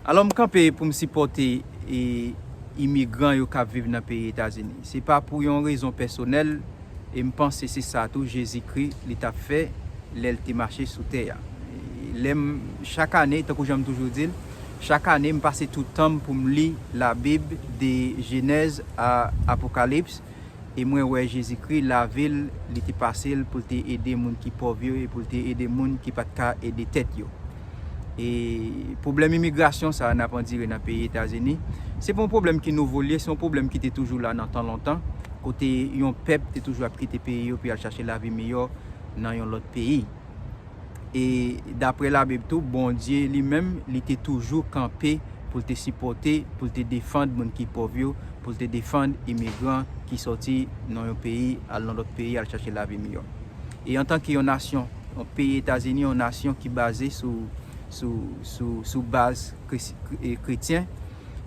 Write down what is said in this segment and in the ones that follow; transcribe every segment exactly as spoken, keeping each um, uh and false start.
Alò, m kanpe pou m sipòte e, imigran yo k ap viv nan peyi Etazini. Se pa pou yon rezon pèsonèl, e m panse se sa tou Jezikri li t ap fè lè l te mache sou tè a. E lè m, chak ane, tankou jan m toujou di l, chak ane m pase tout tan m pou m li Labib de Jenèz a Apokalips, e mwen wè Jezikri lave l, li te pase l pou l te ede moun ki pòv yo e pou l te ede moun ki pa t ka ede tèt yo. E pwoblèm imigrasyon sa a n ap andire nan peyi Etazini, se pa yon pwoblèm ki nouvo l ye, se yon pwoblèm ki te toujou la nan tan lontan, kote yon pèp te toujou ap kite peyi yo pou y al chache lavi miyò nan yon lòt peyi. E daprè Labib tou, Bondye li menm, li te toujou kanpe pou l te sipòte, pou l te defann moun ki pòv yo, pou l te defann imigran ki sòti nan yon peyi, al nan lòt peyi, al chache lavi miyò. E antanke yon nasyon, yon peyi Etazini, yon nasyon ki baze sou, sou, sou, sou baz kres- e kretyen,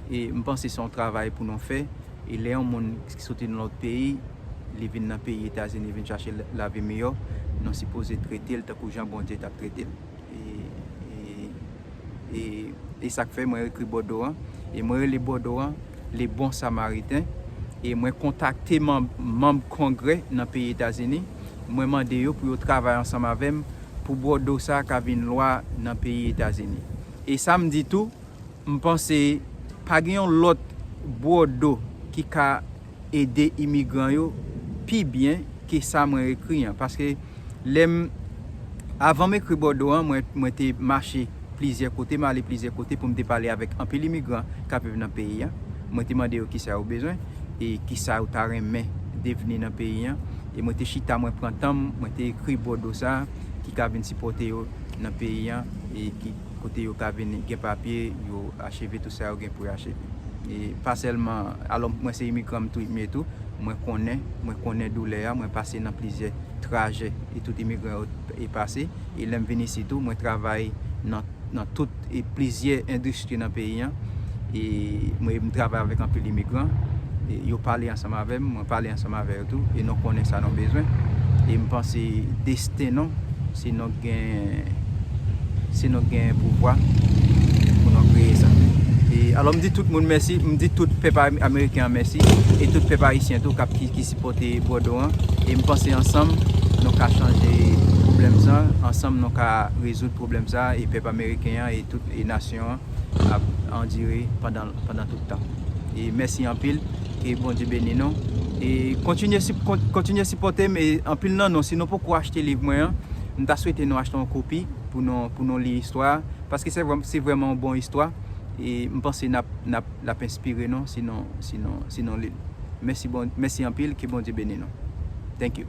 e m panse se yon travay pou nou fè. E lè yon moun ki soti nan lòt peyi, li vin nan peyi Etazini, vin chache la- lavi miyò, nou sipoze trete l tankou jan Bondye t ap trete l. E, e, e, e sa k fè mwen ekri Bòdo an. E mwen rele Bòdo an le bon samariten. E mwen kontakte manm, manm kongrè nan peyi Etazini. Mwen mande yo pou yo travay ansanm avè m pou Bòdo sa a ka vin lwa nan peyi Etazini. E sa m di tou, m panse pa gen yon lòt Bòdo ki ka ede imigran yo pi byen ke sa mwen ekri an. Paske lè m, avan m ekri Bòdo an, mwen, mwen te mache plizyè kote, m ale plizyè kote pou m te pale avèk anpil imigran k ap viv nan peyi a. Mwen te mande yo kisa yo bezwen e kisa yo ta renmen devni nan peyi a. E mwen te chita, mwen pran tan m, mwen te ekri Bòdo sa a ki ka vin sipòte yo nan peyi a e ki kote yo ka vin gen papye, yo acheve tout sa yo gen pou yo acheve. E pa sèlman, alò mwen se imigran m tou, m ye tou, mwen konnen, mwen konnen doulè a, mwen pase nan plizyè trajè e tout imigran yo e pase. E lè m vin isit tou, mwen travay nan, nan tout e plizyè endistri nan peyi an. E mwen, m travay avèk anpil imigran. E yo pale ansanm avè m, mwen pale ansanm avè yo tou. E nou konnen sa nou bezwen. E m panse desten nou, si nou gen, si nou gen pouvwa pou nou kreye sa. E alò, m di tout moun mèsi, m di tout pèp a- ameriken an mèsi, e tout pèp ayisyen tou k ap ki, ki sipòte Bòdo an. E m panse ansanm, nou ka chanje pwoblèm sa, ansanm nou ka rezoud pwoblèm sa, e pèp ameriken an, e tout, e nasyon an ap andire pandan, pandan tout tan. E mèsi anpil, ke Bondye beni nou. E kontinye sip- kon- kontinye sipòte m, e anpil nan nou, si nou poko achte liv mwen an, m ta swete nou achte yon kopi pou nou, pou nou li istwa a, paske se vrè- se vrèman yon bon istwa. E m panse n ap, n ap, l ap enspire nou, si nou, si nou, si nou li l. Mèsi bon, mèsi anpil, ke Bondye beni nou. Thank you.